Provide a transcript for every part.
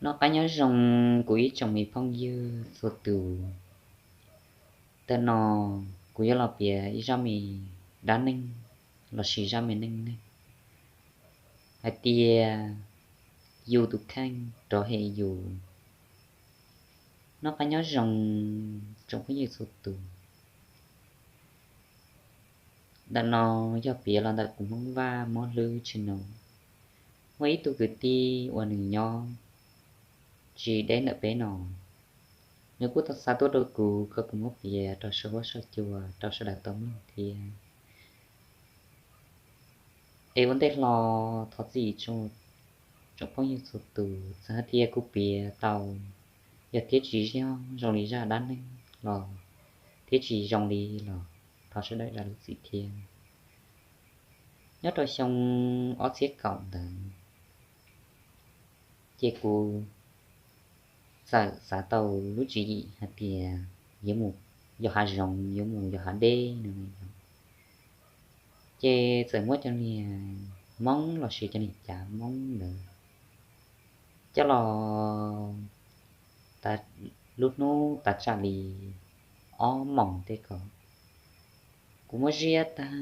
Noj qab nyob zoo kuv ib tsoom me phooj ywg txhua tus. Tam no kuv yuav los piav ib zaj me dab neeg lossis zaj me neej neeg hais tias yus tus kheej rov hem yus. Noj qab nyob zoo tsoom phooj ywg txhua tus. Ntawm no yog piav los ntawm kuv Hmoob Vaj Mob Hlwb channel. Muaj ib tug kwv tij uas nws nyob tsis deb ntawm peb no, nws kuj tau xa tuaj rau kuv kom kuv muab piav rau saum huab saum cua rau sawv daws tau mloog thiab. Es ua ntej hlo thov txim tsoom phooj ywg txhua tus, txawm hais tias kuv piav tau yog thiab tsis zoo li zaj dab neeg los thiab tsis zoo li los thov sawv daws zam lub txim thiab. Nyob rau xyoo ob txhiab kaum ntawd, ces kuv txawm xav tau lub tswv yim hais tias yuav mus yos hav zoov, yuav mus yos hav deb no. Ces txawm muab cov niag Hmoob lossis cov niag cav Hmoob ntawd coj los, lub hnub tas tsam li ob moos tej ko, kuv muab ziab tag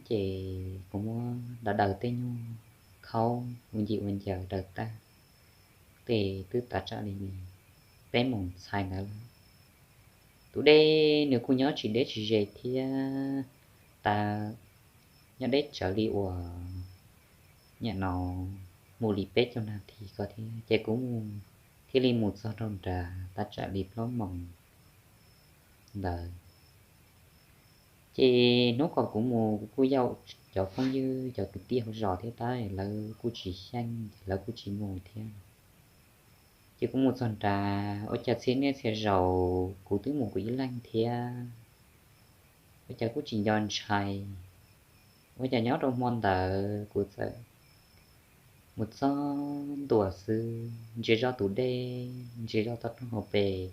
ces kuv muab daws daws tej nyuag khaub ua ncig ua ncaws daws tag, tej twb tas tsam li peb moos txhais ntawd lawm. Tus dej nws kuj nyob tsis deb tsis ze thiab, tas nyob deb tsawv li uas nyam no mus li peb caug nas this ko thiab, ces kuv thiaj li mus txog rau nrad tas tsam li plaub moos ntawd. Ces hnub ko kuv mus kuv kuj yaum cov phooj ywg cov kwv tij hauv zos thiab tab lawv kuj tsis xyeej ces lawv kuj tsis mus thiab. Ces kuv mus txog nrad ua cas txhia niaj txhia zaus kuv twb mus kuv ib leeg thiab, ua cas kuj tsis nco ntshai. Ua cas nyob rau hmo ntawd kuv txawm mus txog ntua xwb ntsia zoj tus dej, ntsia zoj toj roob hauv pes,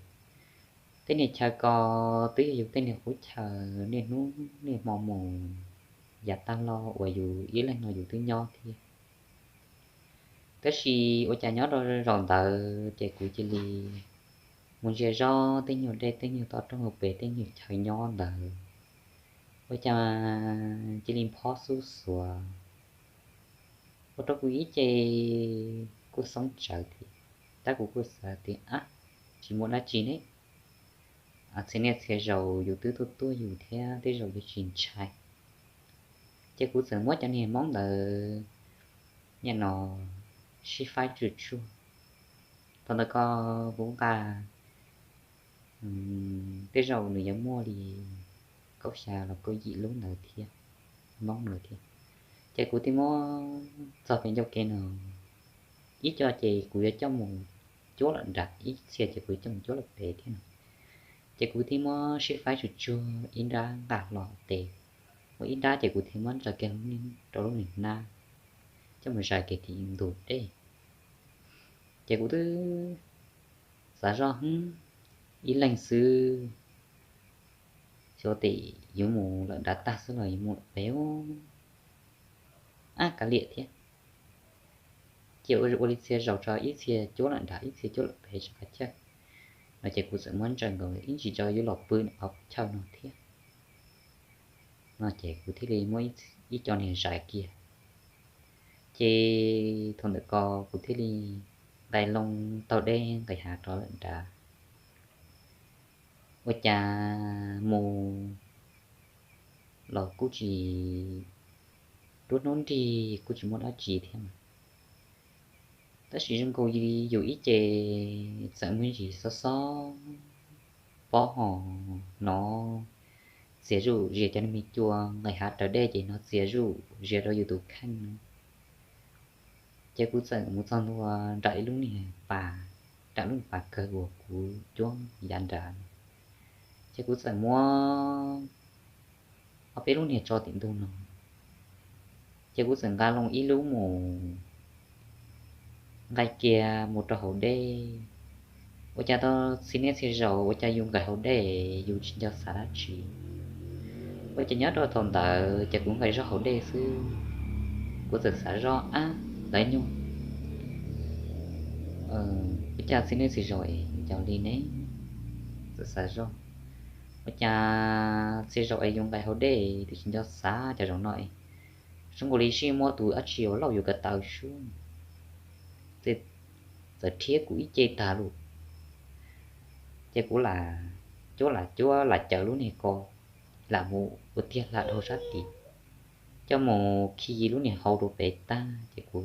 tej niag chaw ko twb yog yus tej niag qub chaw niaj hnub niaj hmo mus yav tag los uas yus ib leeg no yus twb nyob thiab. Tab sis ua cas nyob rau zaum ntawd ces kuv cia li mus ntsia zoj tej nyuag dej tej nyuag toj roob hauv pes tej nyuag chaw nyob ntawd, ua cas cia li phob xub xuav, ua rau kuv ib ce kuj xoob tsawv thiab. Tab kuv kuj xav tias ab, tsis muaj dab tsi ne, txhia niaj txhia zaus yus twb tuaj tuaj yus thiab tej zaum yuav tsis ntshai. Ces kuv txawm muab cov niag Hmoob ntawd nyam no sib faib tsuag tsuag. Thaum ntawd ko kuv nqa tej zaum nws yuav muaj li kaum xya los kaum yim lub ntawd thiab, Hmoob ntawd thiab. Ces kuv thiaj muab txog pem ncauj kev no, ib co ces kuv yuav coj mus cuab lawm nram, ib txhia ces kuv yuav coj mus cuab lawm pem thiab no. Ces kuv thiaj muab sib faib tsuag tsuag ib nrab nqa hlo tes, ua ib nrab ces kuv thiaj muab ntsaws kiag rau lub niag hnab, coj mus zais kiag tim ntug dej. Ces kuv twb xav zoj hwb, ib leeg xwb, xyov tes yuav mus lawm nrad tag xwb los yuav mus lawm pem, ab kav liam thiab. Ces ua li txhia zaus tso, ib txhia cuab lawm nrad ib txhia cuab lawm pem tso qhov chaw no, ces kuv txawm muab ntsaws nkaus ib ntsis tso yuav los pw qhov chaw no thiab no, ces kuv thiaj li muab ib co niag zais kiag. Ces thaum ntawd ko kuv thiaj li nqes loo taug dej nqes hav rov lawm nrad. Ua cas mus los kuj tsis, nruab hnub nrig kuj tsis muaj dab tsi thiab mas. Tab sis zoo nkaus li yus ib ce txawm muaj ntsis xob xob pob hos hnov txias zuj zias cov niag me cua nqes hav raws dej ces hnov txias zuj zias rau yus tus kheej no. Ces kuv txawm mus txog ntua nram ib lub niag pas, nram lub niag pas kawg uas kuv cuab yav nrad, ces kuv txawm muab ob peb lub niag tso tim ntug no, ces kuv txawm nqa loo ib lub mus nqes kiag mus rau hauv dej. Ua cas tau txhia niaj txhia zaus ua cas yus nqes hauv dej yus tsis nco xav dab tsi. Ua cas nyob rau thaum ntawd ces kuv nqes zog hauv dej xwb, kuv txawm xav zoj ab, lawv nyuag Ua cas txij neb txiv zaum es cas li ne? Txawm xav zoj, ua cas txiv zaum es yus nqis hauv dej twb tsis nco xav cov zaum no es, zoo nkaus li sij muaj tus dab tsi uas lauj yus ko taw sub, txawm rhiab kuv ib ce tag lawm. Ces kuv lam cuab lam cuab lam caws lub niag ko, lam mus ua tiag hla dhau sab tid, coj mus khi lub niag hau rau pem tag ces kuv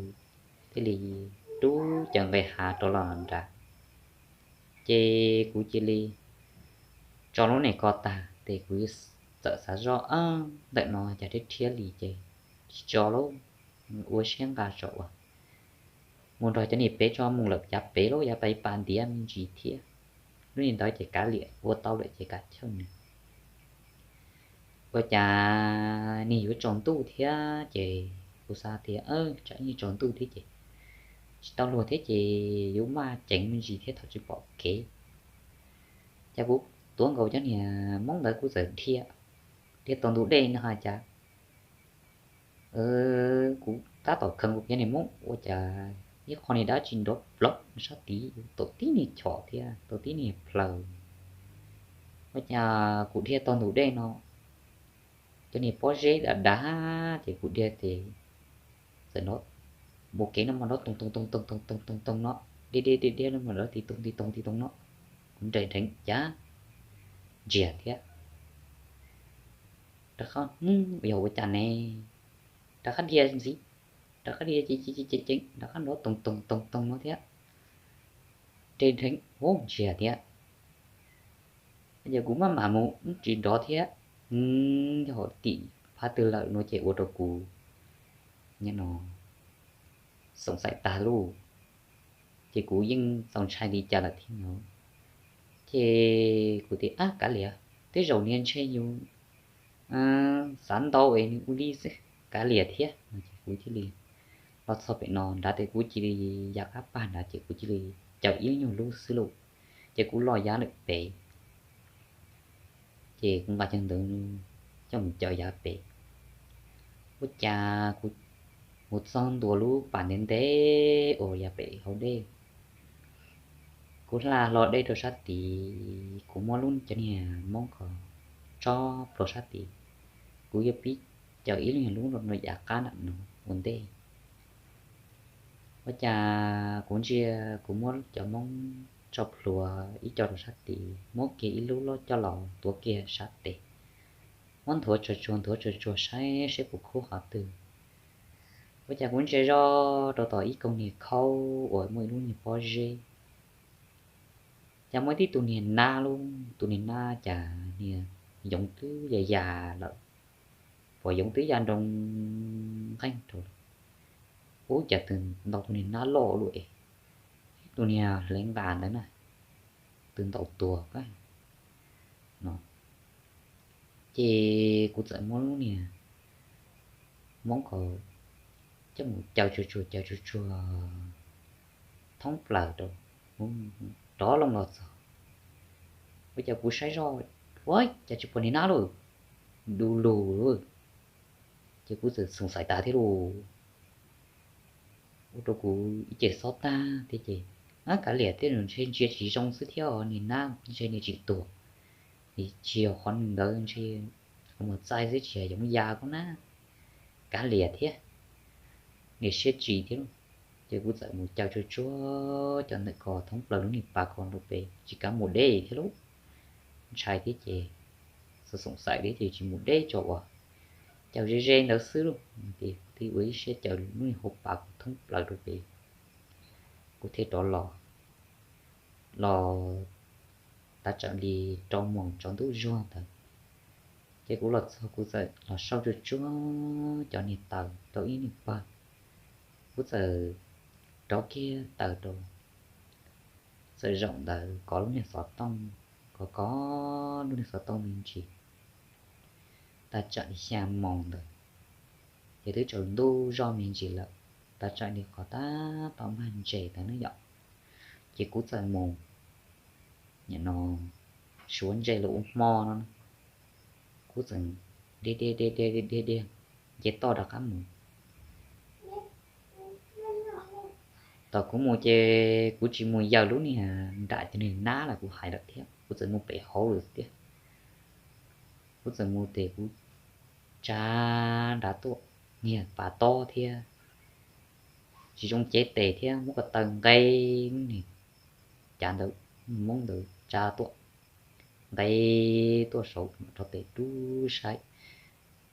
thiaj li rub caws nqis hav rov los nrad. Ces kuv cia li tso lub niag ko tag ces kuv txawm xav zoj, ntawm no cas rhiab rhiab li ces tsis tso lauj, ua siab nqa tso ua mus nrog cov niag pem tso mus lawm yav pem lauj, yav pem pas ntiav me ntsis thiab. Lub niag ntawd ces kav liam ua tau lawm ces kav chawj nws. Ua cas niag yuav tsaus ntuj thiab ces kuv xav tias tsam ib tsaus ntuj thiab ces tsis tau luag thiab ces yuav maj ceev me ntsis thiab thaum tsis pom kev. Ces kuv tuav nkaus cov niag Hmoob ntawd kuv txawm dhia, dhia tau ntu dej no hais cas kuv tab tom khaws kuv piav niag Hmoob ua cas ib qho niag dab tsi nrov plov sab tid tau tib niag chom thiab tau tib niag plaws. Ua cas kuv dhia tau ntu dej no, cov niag pob zeb dav dav ces kuv dhia ces txawm nrov, mus kev no mas nrov toog toog toog toog toog toog toog toog no, dhia dhia dhia dhia no mas nrov ti toog ti toog ti toog no. Kuv nres dheev cas ntsiag thiab. Rov qab, yog ua cas ne? Rov qab dhia ntxiv, rov qab dhia ceev ceev ceev, rov qab nrov toog toog toog toog no thiab. Nres dheev, ub, ntsiag thiab. Ces kuv maj mam mus tsis nrov thiab. Yog tim phab twg lawm no ces ua rau kuv xoom xaim tag lauj. Ces kuv yeej txaus ntshai li cas lawm thiab no. Ces kuv tias, ab, kav liam, tej zaum niag ntshe yus xav ntau es nws ua li xwb, kav liam thiab no. Ces kuv cia li los txog pem no nrad ces kuv cia li ya qab pag nrad ces kuv cia li caws ib nyuag lub xwb lauj. Ces kuv los yav lawm pem, ces kuv nqa cov ntawd coj mus caws yav pem. Ua cas kuv mus txog ntua lub pas ntev ntev uas yav pem hauv dej, kuv hla hlo dej rau sab tid, kuv muab lub cov niag Hmoob ko tso plhuav sab tid, kuv yuav pib caws ib lub niag lub rau yav qab nram no ua ntej. Ua cas kuv ntsia kuv muab cov Hmoob tso plhuav ib co rau sab tid, muab kiag ib lub loj coj los tuav kiag sab tes, muab nthuav tsuag tsuag nthuav tsuag tsuag saib seb puas khub qhov twg. Ua cas kuv ntsia zoj rau tom ib koog niag khaub uas muaj ib lub niag pob zeb, cas muaj tib tug niag nab lauj, tus niag nab cas niag yoov twb ya ya lawm, pom yoov twb ya nroo nqeeg rau lawm. Ub, cas twb ntaus tus niag nab loj lawm es, tus niag hle nqa ntawd na, twb ntaus tuag no. Ces kuv txawm muab lub niag Hmoob ko coj mus caws tsuag tsuag caws tsuag tsuag thoob plaws rau, rov loo los txog. Ua cas kuv saib zoj, ua cas tsis pom niag nab lawm, du lug lawm. Ces kuv txawm xoom xaim tas thiab lauj. Ua rau kuv ib ce xob tag thiab ces, ab, kav liam thiab, ntshe ntsia tsis zoo xwb thiab, niag nab ntshe nws tsis tuag, tsis yog qhov nws ntawd ntshe kuv mus txais xwb tsis yog yoov ya kuv na, kav liam thiab, niam siab tsis thiab lauj. Ces kuv txawm mus caws tsuag tsuag cov ntawm ko thoob plaws lub niag pas ko rau pem, tsis kav mus deb thiab lauj. Ntshai thiab ces, xoom xaim thiab ces tsis mus deb tso uas, caws ze ze ntawd xwb lauj. Ces kuv thiaj ua ib siab caws lub niag hauv pas ko thoob plaws rau pem, kuv thiaj rov los, los tav tsam li rau moos tsaus ntuj zuag ntawd. Ces kuv los txog kuv txawm los sau tsuag tsuag cov niag taws rau ib niag pawg, kuv txawm rov kiag taws rau, txawm zaum ntawd kov lub niag xov tooj, kov kov lub niag xov tooj me ntsis, tav tsam li xya moos ntawd, ces twb tsaus ntuj zoj me ntsis lawm, tav tsam li qhov tab tom mag ntses ntawd ne yom. Ces kuv txawm mus, nim no suav ntses los ua hmo no, kuv txawm dhia dhia dhia dhia dhia, nce toj rov qab mus. Thaum kuv mus ces kuv tsis mus yaws lub niag nram cov niag nab lawm, kuv hais lawm thiab, kuv txawm mus pem hauv lawm tiag. Kuv txawm mus ces kuv tsa nrad tuaj, niag pas tob thiab tsis zoo cev tes thiab muab ko taw nqe lub niag cav ntawd, Hmoob ntawd tsa tuaj, nqe tuaj saud rau tes rub saib.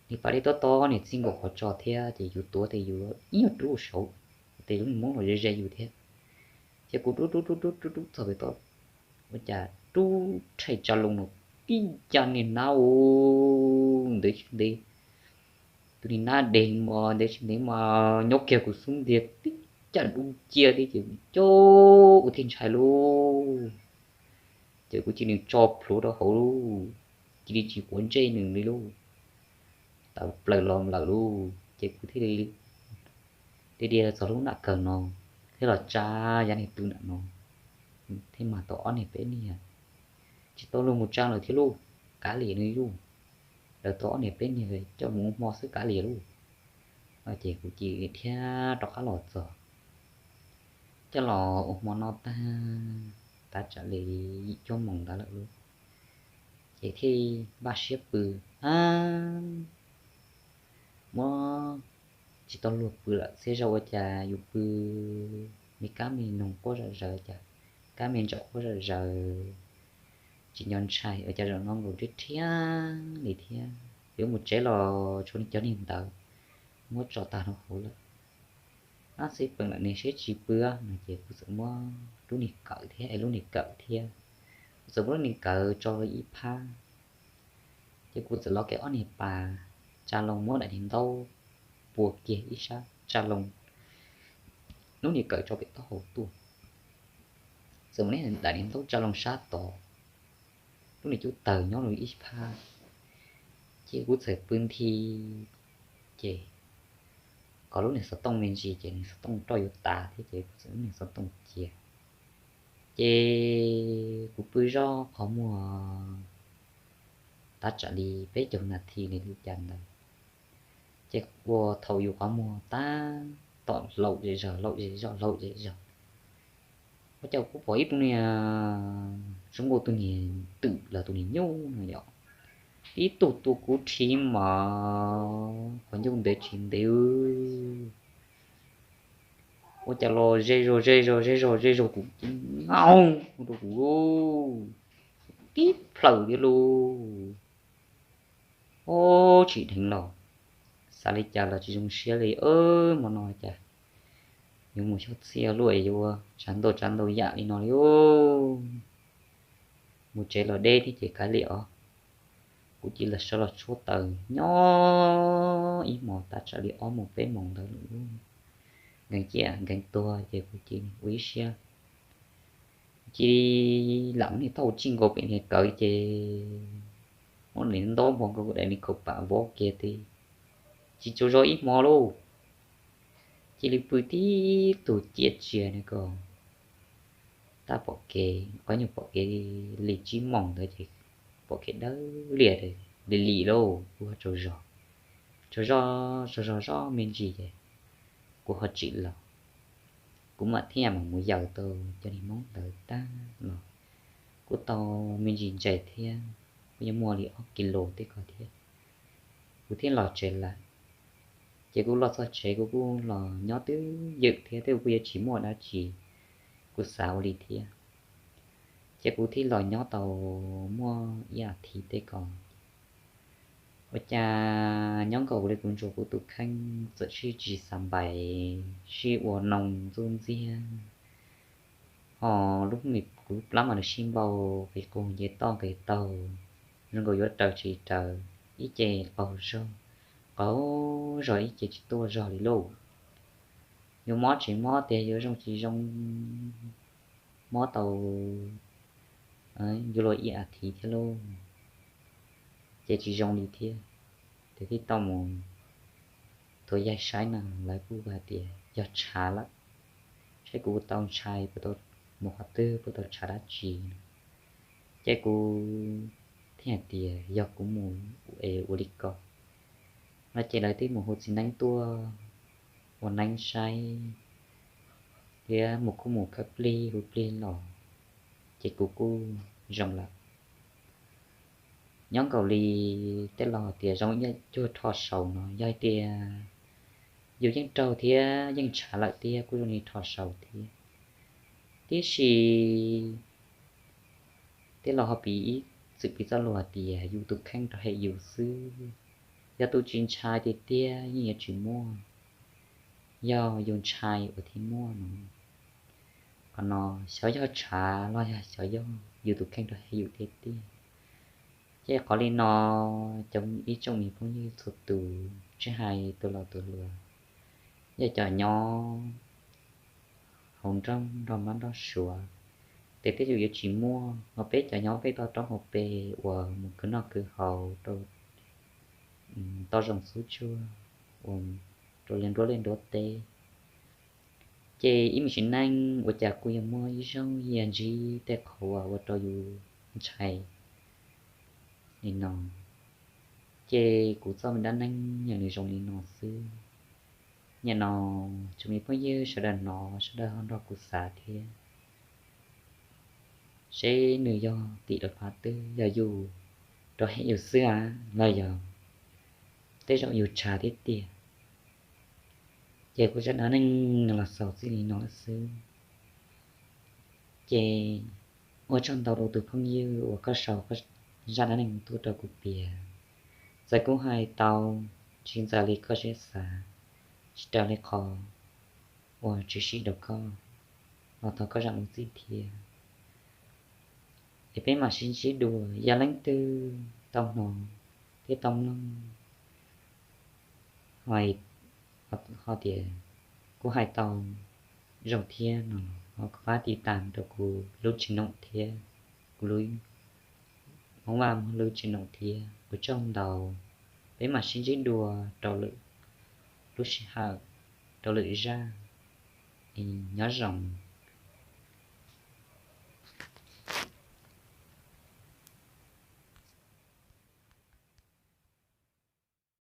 Niag pas dej tob tob niag txij nkaus qhov tso thiab ces yus tuav tes yus ib nyuag rub saud, tes lub niag Hmoob los ze ze yus thiab. Ces kuv rub rub rub rub rub rub txog pem toj, ua cas rub rhais tsa loo no tib cag niag nab u, ntev tsis ntev, tus niag nab deg mas ntev tsis ntev mas nyob kiag kuv xub ntiag tib cag dub cia thiab ces kuv cov ua thiaj ntshai lauj. Ces kuv cia li tso plhuav rau hauv lauj, cia li tsis quav ntsej nws li lauj, tawm plaws los lawm lauj. Ces kuv thiaj li dhia dhia txog lub nram kawg no, thiab los tsa yav niag tw nram no, thiab mag tau ob niag peb niag, tsis tau luag mus tsa lawm thiab lauj, kav liam nws lauj, lawv tau ob niag peb niag coj mus ua hmo xwb kav liam lauj. Ces kuv cia li dhia rov qab los txog, coj los ua hmo noj tag, tav tsam li yim cuaj moos ntawd lawm lauj, ces thiaj npaj siab pw. A, muab tsis tau luag pw lawm, xyov ua cas yus pw me kab me noog quaj zom zaws, cas kab me ntsaum quaj zom zaws, tsis nco ntshai ua cas zaum no nkaus rhiab rhiab li thiab. Yuav mus tsev los tshuav cov niag ntawd muab tso tag rau hauv lawm. Ab, xij peem lawm ne, seb tsis pw no ces kuv txawm muab lub niag kawm thiab, es lub niag kawm thiab, kuv txawm muab lub niag kawm tso ib phab, ces kuv txawm los kev ob niag pas tsa loo, muab daim niag ntaub pua kiag ib sab tsa loo, lub niag kawm tso pem taub hau tuaj, txawm muab daim niag ntaub tsa loo sab tod, lub niag cub tawg nyob rau ib phab, ces kuv txawm pw nthi, ces kom lub niag xov tooj me ntsis ces niag xov tooj roj yuav tas thiab ces kuv txawm lub niag xov tooj cia. Ces kuv pw zoj qhov muag tav tsam li peb caug nas this li cas ntawd, ces ua thaum yus qhov muag tab tom laum zem zog laum zem zog laum zem zog, ua cas kuv pom ib tug niag zoo nkaus tus niag twm los tus niag nyuj no yom, tib tug tua kuv rhiv mas qhov ncauj ntev tsis ntev, ua cas los ze zog ze zog ze zog ze zog kuv ces nau rau kuv tib plhaws thiab lauj. Ob, tsis dheev los, xav li cas los tsis zoo siab li, hmo no cas yuav mus xyov txia luaj es yuav tsav ntau tsav ntau yam li no li. Mus tsev los deb thiab ces kav liam os. Kuv cia li sawv los tshuab taws nyob ib hmos tav tsam li ob moos peb moos ntawd lawm, nkees ciaj nkees tuag ces kuv cia li ua ib siab, cia li lam niag taub hau tsij nkaus pem niag kawm ces muab niag ntaub npog nkaus daim niag khaum pam vov kiag tiag, tsis tsaug zog ib hmo lauj. Cia li pw tib tug ciaj tsiag no ko, tab pom kev, qhov nyuag pom kev li tsib moos ntawd ces pom kev dawb lias li li lauj, kuv ho tsaug zog, tsaug zog tsaug zog zog me ntsis ces kuv ho tsim los, kuv mam thiaj mam mus yaws tau cov niag Hmoob ntawd tag los, kuv tau me ntsis ntses thiab, kuj yuav muaj li ob kis lus tej ko thiab, kuv thiaj los tsev lawm. Ces kuv los txog tsev kuv kuj los nyob twb ywm thiab, twb kuj yuav tsis muaj dab tsi, kuv xav ua li thiab. Ces kuv thiaj los nyob tau muaj ib as thiv tej ko, ua cas nyob nkaus li kuv ntsuas kuv tus kheej txawm sib tsis xav npais, sib ua noo ntxub ntxiag, ho lub me kuv plab mas nws sib npau, qis qus nce toj nqis taug, zoo nkaus yuav raws tsis raws, ib ce qaug zog, qaug zog ib ce tsis tuaj zog li lauj. Yuav mob tsis mob tiag, yuav zoo tsis zoo, mob tau yuav luag ib as thiv thiab lauj, ces tsis zoo li thiab. Ces thiaj tau mus thuav yaig saib na, lawv kuj hais tias yog tshav lawm, saib kuv tau ntshai puas tau mus qhov twg, puas tau tshav dab tsi. Ces kuv thiaj hais tias yog kuv mus es ua li ko no ces lawv thiaj mus hu txiv neeb tuaj ua neeb saib thiab mus kuj mus khawb plig hu plig los, ces kuv kuj zoo lawm. Nyob nkaus li tej laus tias zoo ib cuag rho saud no, yog hais tias yus yeej raug thiab yeej ntshav lawm thiab kuj zoo li rho saud thiab. Tiam sis tej laus ho piv ib txwm piv txoj lus hais tias yus tus kheej rov hem yus xwb. Yog tus tsis ntshai tiag tiag yeej yuav tsis muaj, yog yus ntshai uas thiaj muaj no. Qhov no xyov yog tshav los yog xyov yog yus tus kheej rov hem yus tiag tiag. Ces qhov li no, cov ib tsoom me phooj ywg txhua tus, tsis hais tus laus tus hluas, yog cov nyob hauv nroog nrog mab nrog suav, ces tej zaum yuav tsis muaj, ho peb cov nyob peb toj roob hauv pes uas mus khwv noj khwv haus rau toj zoov xub tsuag, uas rau li nruab liaj nruab teb, ces ib me sim neej ua cas kuj yuav muaj ib zaug yam ntsib tej qhov uas ua rau yus ntshai li no. Ces kuv txoj me dab neeg yog nws zoo li no xwb. Nim no tsoom me phooj ywg sawv daws hnov sawv daws ho nrog kuv xav thiab, seb nws yog tim lawv phav twg, yog yus rov hem yus xwb los yog tej zaum yus tshav thiab tiag. Ces kuv zaj dab neeg no los xaus txij li no lawm xwb. Ces ua tsaug ntau rau tus phooj ywg uas koj sau zaj dab neeg tuaj rau kuv piav. Txawm kuv hais tau tsis ntxaws li koj siab xav, tsis raws li qhov uas tshwm sim rau koj, los thov koj zam lub txim thiab. Es peb mam sib ntsib dua, yog leej twg tau hnov thiab tau mloog ho tias kuv hais tau zoo thiab no, ho kuv pab tiv tas rau kuv lub channel thiab, kuv lub, Hmoob Vaj Muag lub channel thiab. Ua tsaug ntau, peb mam sib ntsib dua rau lwm lub sij hawm, rau lwm zaj. Nyob zoo.